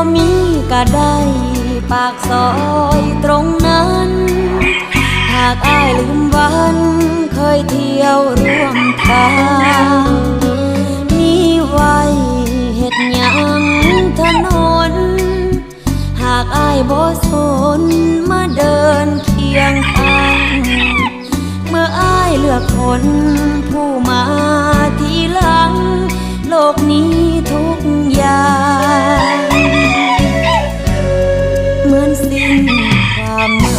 ບໍ່ມີກະໄດ້ປາກຊອຍຕົງນັ້ນ ຫາກອ້າຍລືມວັນເຄີຍທ່ຽວຮ່ວມທາງ ມີໄວ້ເຮັດຫຍັງຖະໜົນ ຫາກອ້າຍບໍ່ສົນມາເດີນຄຽງຂ້າງ ເມື່ອອ້າຍເລືອກຄົນຜູ້ມາທີຫຼັງ ໂລກນີ້ທຸກຢ່າງເໝືອນສິ້ນຄວາມໝາ